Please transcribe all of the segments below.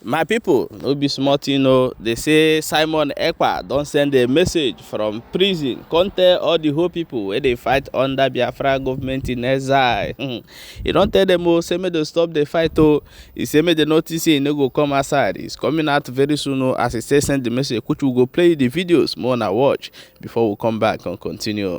My people, no be small thing o. They say Simon Ekpa don send a message from prison come tell all the whole people wey dey fight under Biafra government in exile. He don tell them o, say make dem stop the fight o. He say make dem no think say he no go come outside. He's coming out very soon o, as he say send the message, which we go play the videos more na watch before we come back and continue.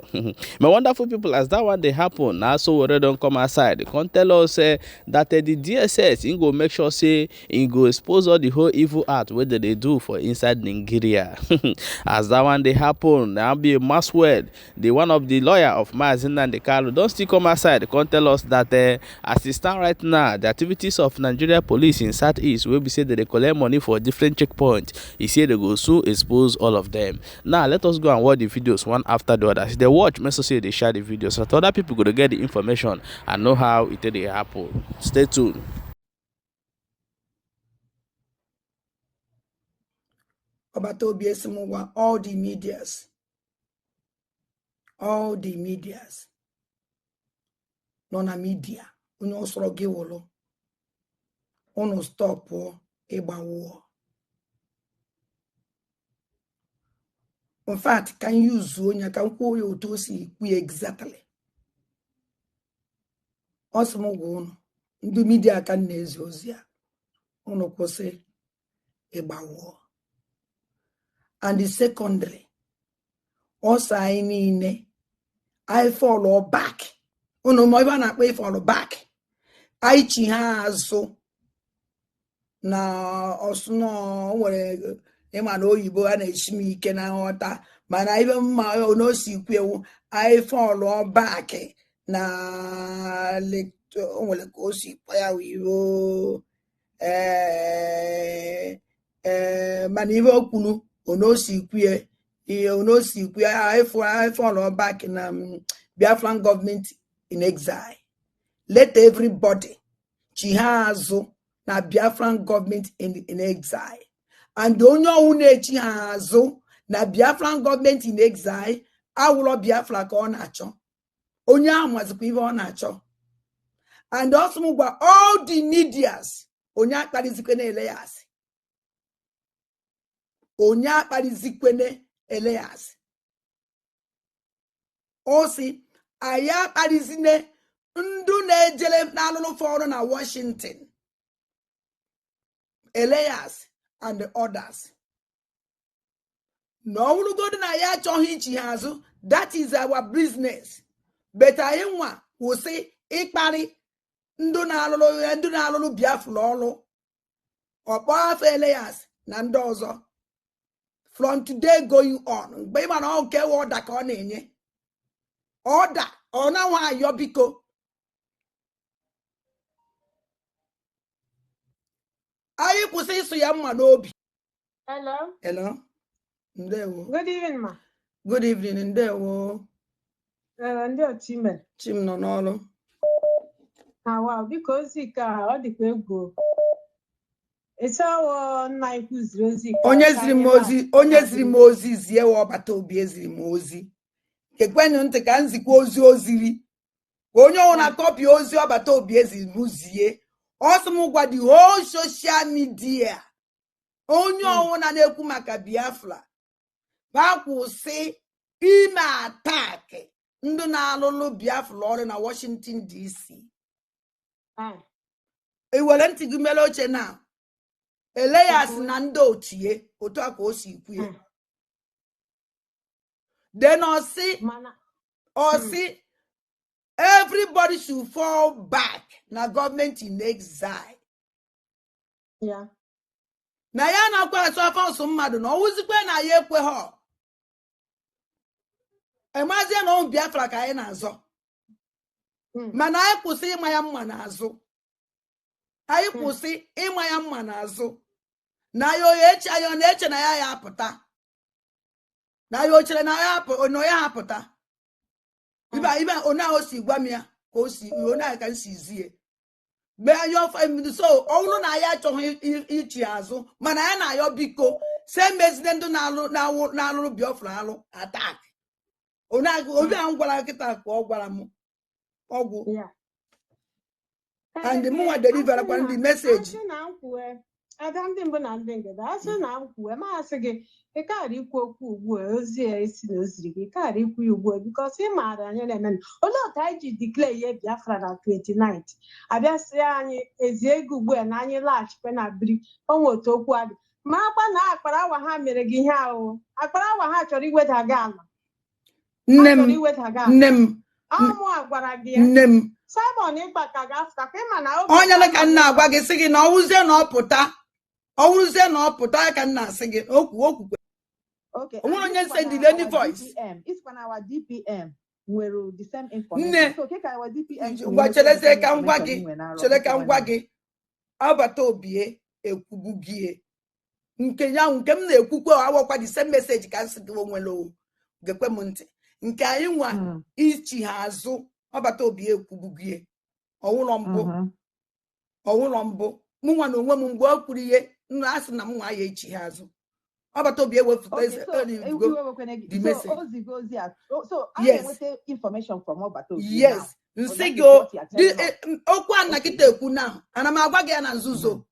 My wonderful people, as that one dey happen, na so we don come outside. Come tell us that the DSS im go make sure say im go expose all the whole evil act wey dem dey do for inside Nigeria. As that one dey happen, na be Maxwell, the one of the lawyer of Mazi Nnamdi Kanu, don still come outside come tell us that as e stand right now, the activities of Nigeria police in Southeast wey be say dem dey collect money for different checkpoints, e say they go soon expose all of them. Now let us go and watch the videos one after the other. As they watch, make sure say they share the videos so that other people go to get the information and know how it dey happen. Stay tuned. Ọbata obi esi m gwa all the medias, all the medias nọ na media, onye ọ sọrọ gị wụlụ, unu stọpụ ịgba war. In fact, ka m yuzuo onye ka m kwuo ya otu o si kwu ya exactly. Ọ sị m gwa unu ndị media ka m na-ezi ozi a, unu kwụsị ịgba war. And the secondary, ọsọ anyị niile anyị fall back. Unu ma ebe a na-akpọ ịfall back, anyị chi ha azụ na ọsụ nọ nwere ịma na oyibo a na-esi m ike na nghọta, mana ibe mma na o si kwu ewu anyị fall back na o nwere ka o si kpọ ya wiro ee, mana ibe o kwuru ono o si kwue ihe ono o si kwue anyị fall back na Biafran government in exile. Let everybody chi ha azụ na Biafran government in exile, and onye ọwụ na-echi ha azụ na Biafran government in exile awụrọ Biafra ka ọ na-achọ, onye ahụ mazikwa ihe ọ na-achọ. And also m gwa all the medias, onye akparịzikwene Elias, onye akparịzikwene Elias. Ọ sị anyị akparịzine ndụ na-ejere n'alụlụ fọrọ na Washington, Elias and the others, na ọ bụrụgodu na ya achọghị ichi ha azụ, that is our business, but anyị nwa kwụsị ịkparị ndụ na-alụlụ ndụ na-alụlụ Biafra ọrụ. Ọkpọ afọ Elias na ndị ọzọ from today going on, mgbe ị ma na ọ nke ọda ka ọ na-enye ọda, ọ na-nwa ayọ biko anyị kwụsị ịsụ ya mma n'obi. Hello. Hello. Ndewo. Good evening, ma. Good evening, ndewo. Ndị otu ime. Chim nọ n'ọrụ. Ah, wow, biko ozi nke a ọ dịkwa egwu. Ịsawo nna anyị kwuziri ozi nke a Onye ka ziri m anyị ozi, onye ziri m ozi zie wa ọbata obi eziri m ozi. Gekwenụ ntị ka m zikwa ozi oziri. Ka onye ọwụna copy ozi ọbata obi eziri m zie. Ọ sị m gwa the whole social media. Onye ọwụna na-ekwu maka Biafra, ba kwụsị ime attack ndị na-alụlụ Biafra ọrụ na Washington DC. I were ntị gị mere oche na Elias na ndị otie otu a ka o si kwu ya. Then ọ sị ọ sị everybody should fall back na government in exile. Na ya nakwa asụ afọ nsụ mmadụ na ọwụzikwe na ya ekweghọ. Emazie na ọnwụ Biafra ka anyị na-azọ. Mana anyị kwụsị ịma ya mma n'azụ. Anyị kwụsị ịma ya mma n'azụ. Na ya oye eche anyị ọ na-eche na ya ya apụta. Na ya o chere na ya apụ na ya apụta. Ibe ibe onye ahụ si gwa m ya ka o si onye ahụ ka m si zie. Mgbe anyị ọfa so ọ bụrụ na ya achọghị ichi azụ, mana ya na-ayọ biko si emezide ndị na-alụ na-alụrụ Biafra alụ attack. Onye ahụ obi ahụ gwara kịta ka ọ gwara m ọgwụ. And mụnwa deliver kwa ndị message. Asị na m kwue Ada ndị mbụ na ndị ngede, a sị na m kwuwe, ma asị gị ị kaara ikwu okwu ugbu a, ozi a esi na o ziri gị, ị kaara ikwu ya ugbu a, because ị maara anyị na-eme. Olee otu anyị ji declare ihe Biafra na 29th, abịa sị anyị ezi ego ugbu a na anyị laghachikwa na biri onwe otu okwu adị marakwa na akpara awa ha mere gị ihe ahụ, akpara awa ha chọrọ iweda gị ala, ha Nne m. chọrọ iweda gị ala. Nne m. Ọmụ a gwara gị ya. Nne m. Simon Ekpa ka ga-afụta ka ịma na oge Onye ka m Simon na-agwa gị, sị gị na ọwụzie na ọ pụta, ọwụrụzie na ọ pụta ya, ka m na-asị gị okwu okwukwe. Okay. O nwere And onye isikwa sendịrị na any our voice. DPM, isikwa na our DPM nwere the same information. Nne. So, okay, ka our DPM si Ngwa. nweta the Cherezie same ka m gwa information gị. ị nwere n'arọ Chere ka m gwa nwanne. gị. Agbata obie ekwubugie nke ya, nke m na-ekwukwe awọkwa the same message ka m sị gị. O nwere, o gekwe m ntị, nke anyị nwa ichi ha azụ, ọbata obi ekwubugie ọwụlọ mbụ. Ọwụlọ mbụ mụ nwa na onwe m, mgbe o kwuru ihe m asị na m nwa ya echi ha azụ, ọbata obi ewepụta Okay, so ezigo iwe wekwene gị. the So message. o zigo ozi a. So a Yes. na-enweta information from ọbata obi now. Yes. Oh, Nsị that gị is o what you are telling us. okwu a na kịta ekwu na ana m agwa gị ya na nzuzo.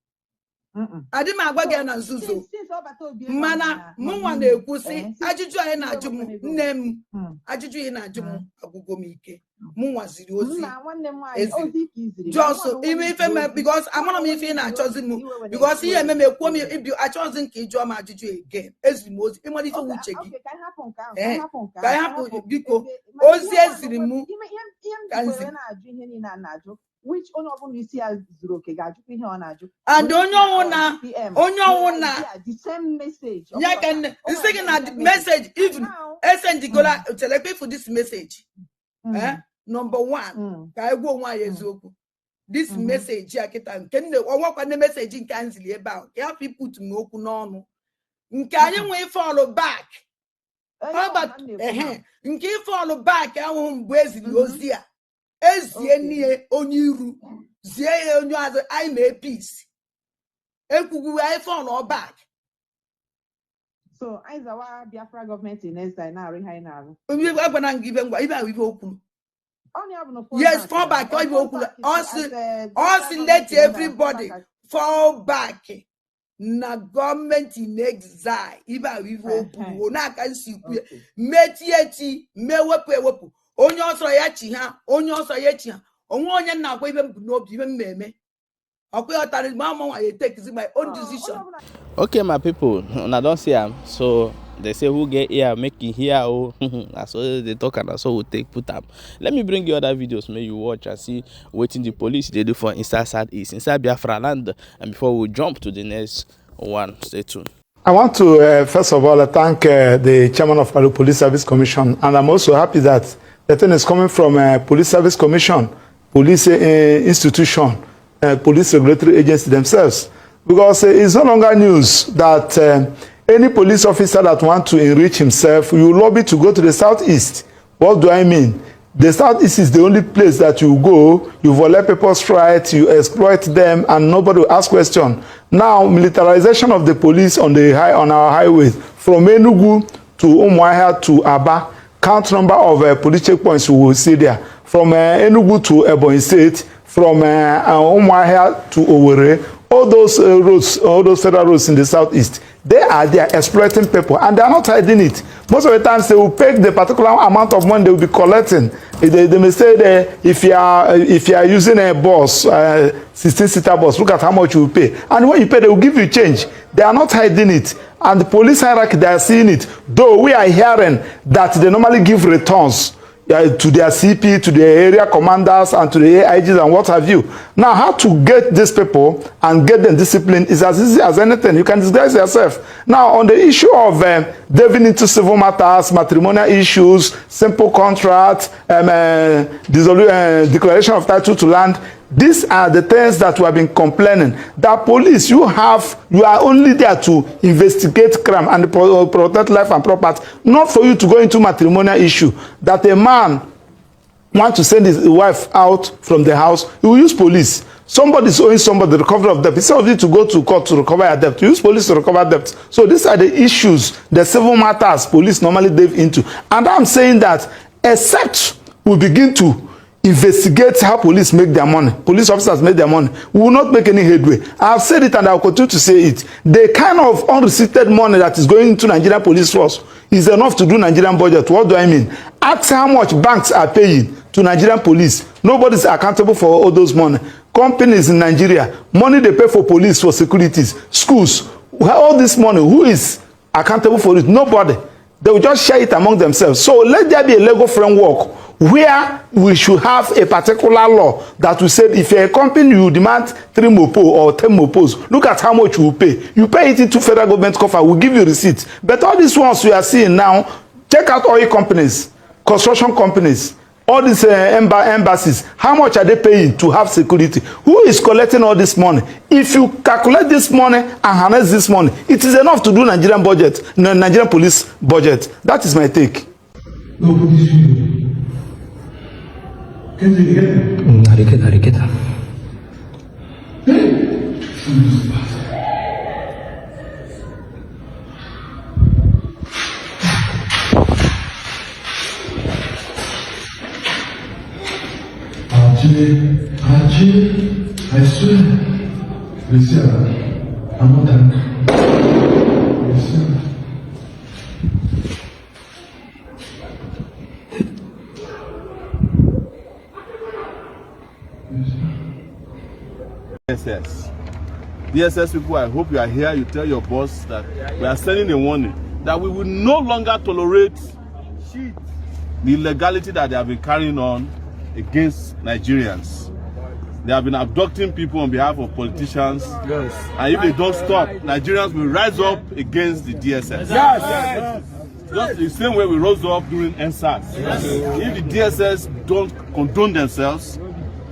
Adị m agwa gị ya na nzuzo. Since ọbata obi nọ Mana na nọ mụnwa n'ime, na-ekwu sị since ajụjụ anyị iwe na-ajụ m, wekwene gị. nne m, ajụjụ ị na-ajụ m agwụgo m ike. Mụnwa ziri ozi Nna, nwanne m nwaanyị, eziri. Ozi ka i ziri. Just Mụ na onwe ime m ife ziri me ozi. because Mụ na amara m onwe ife ị m ziri na-achọzi ozi. m Iwe were because iwe ihe eme m were ekwuo m iwe. ibi achọzi m ka ị jụọ m ajụjụ again. Eziri m ozi, ịmara ife Okay, uche gị. okay, ka anyị hapụ nke ahụ, ka anyị hapụ nke Ka ahụ, anyị ka anyị hapụ hapụ biko. ebe mana Ozi ihe nwa na eziri onwe m m, ihe m ka m jikwa ziri. wee na-ajụ ihe niile a na-ajụ, which onye ọbụla isi ya zuru oke ga-ajụkwa ihe ọ na-ajụ. And Wee onye sị na ọnwụ our na DPM onye ọnwụ nwere na idea, the same message. Ọ ya bụrụ ka na nne o nsị nwere gị na the the same message. message even Now, esendigola chelekwa ifu this message. Number one, ka anyị gwa onwe anyị eziokwu, this message a kịta nke nne ọnwakwa nne, message nke anyị ziri ebe ahụ ka ya put m okwu n'ọnụ nke anyị nwee fall back. Onye ahụ ọba ka m na-ekwu now. Ehe, nke fall back ahụhụ mgbe eziri ozi a ezie n'ihe onye iru zie ya onye azụ, anyị mee peace, ekwugwu anyị fall back. So anyị zawa Biafra government in exile na-arụ ihe anyị na-arụ. Onye agwana gị ibe ngwa ibe ahụ ibe o kwuru. Ọ ya bụ na fall Yes, back fall now. back. Ọ Ọ ibe o fall kwuru. back Ọ is sị as a ọ Biafra sị government let in exile, fall everybody back as fall back na government in exile, ibe ahụ ibe o kwuru n'aka nsi kwu ya. Metie echi mee wepụ ewepụ, onye ọsọ ya chi ha, onye ọsọ ya echi ha, onwe onye na-agwa ibe m bụ n'obi, ibe m na-eme ọkwa ya ọtara ma ama nwa ya etekizi my own Onye decision. ọbụla. Okay, my people, una don see am. So they say who get ear make e hear o. Na so they talk and na so we take put am. Let me bring you other videos make you watch and see wetin the police dey do for inside Southeast, inside Biafra land, and before we jump to the next one, stay tuned. I want to, first of all, thank the chairman of Palu Police Service Commission, and I'm also happy that the thing is coming from Police Service Commission, police institution, police regulatory agency themselves, because it's no longer news that any police officer that wants to enrich himself, you lobby to go to the southeast. What do I mean? The southeast is the only place that you go, you violate people's rights, you exploit them, and nobody will ask question. Now, militarization of the police on our highways, from Enugu to Umuahia to Aba, count number of police checkpoints you will see there. From Enugu to Ebonyi State, from Umuahia to Owerri, all those roads, all those federal roads in the southeast, they are there exploiting people and they are not hiding it. Most of the times they will pay the particular amount of money they will be collecting. They may say that if you are using a bus, 16-seater bus, look at how much you will pay. And when you pay, they will give you change. They are not hiding it. And the police hierarchy, they are seeing it. Though we are hearing that they normally give returns to their CP, to the area commanders, and to the AIGs and what have you. Now, how to get these people and get them disciplined is as easy as anything. You can disguise yourself. Now, on the issue of delving into civil matters, matrimonial issues, simple contracts, declaration of title to land, these are the things that we have been complaining. That police, you are only there to investigate crime and protect life and property, not for you to go into matrimonial issue. That a man want to send his wife out from the house, he will use police. Somebody is owing somebody the recovery of debt. Instead of you to go to court to recover your debt, you use police to recover debt. So these are the issues, the civil matters police normally delve into. And I'm saying that except we begin to Investigate how police make their money, police officers make their money, we will not make any headway. I have said it and I will continue to say it. The kind of unreceipted money that is going into Nigerian police force is enough to do Nigerian budget. What do I mean? Ask how much banks are paying to Nigerian police. Nobody is accountable for all those money. Companies in Nigeria, money they pay for police, for securities, schools, all this money, who is accountable for it? Nobody. They will just share it among themselves. So let there be a legal framework where we should have a particular law that will say if you're a company, you demand three mopo or 10 mopos, look at how much you will pay. You pay it into federal government coffer, we'll give you receipt. But all these ones we are seeing now, check out oil companies, construction companies, all these embassies, how much are they paying to have security? Who is collecting all this money? If you calculate this money and harness this money, it is enough to do Nigerian budget, Nigerian police budget. That is my take. Dopo di studio. Che ti Hareket hareket. Acı, acı, I swear. Listen, I'm not angry. Listen. DSS. DSS people, I hope you are here. You tell your boss that we are sending a warning that we will no longer tolerate the illegality that they have been carrying on against Nigerians. They have been abducting people on behalf of politicians. Yes. And if they don't stop, Nigerians will rise up against the DSS. Yes. Yes. Just the same way we rose up during NSAS. Yes. If the DSS don't condone themselves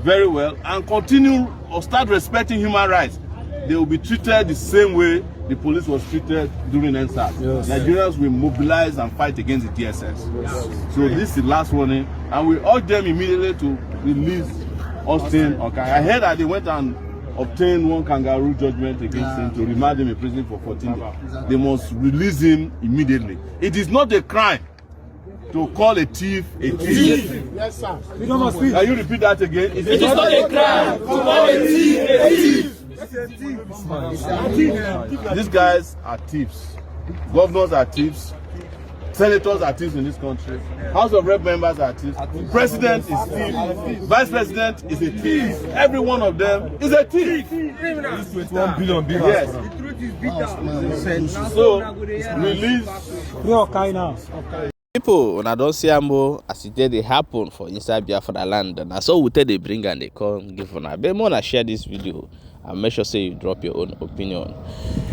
very well and continue or start respecting human rights, they will be treated the same way the police was treated during NSAS. Yes. Nigerians will mobilize and fight against the DSS. Yes. So this is the last warning, and we urge them immediately to release Austin Okai. I heard that they went and obtained one kangaroo judgment against him to remand him in prison for 14 days. They must release him immediately. It is not a crime to call a thief a thief. Yes, sir. Freedom of speech. Can you repeat that again? It is not a crime to call a thief a thief. These guys are thieves. Governors are thieves. Senators are thieves in this country. House of Rep members are thieves. President is thief. Vice president is a thief. Every one of them is a thief. 21 billion. Yes. So release. People, una don see am o, as e take dey happen for inside Biafra land. Na so we take dey bring am dey come give una. Abeg, make una share this video and make sure say you drop your own opinion.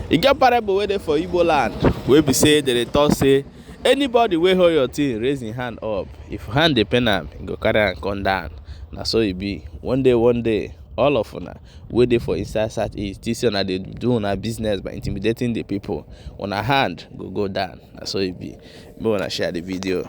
E get parable wey dey for Igbo land wey be say dem dey talk say anybody wey hold your thing, raise him hand up. If hand dey pain am, he go carry am come down. Na so e be. One day, one day, all of una wey dey for inside Southeast, this una dey do una business by intimidating the people, una hand go go down. Na so e be. Make una share the video.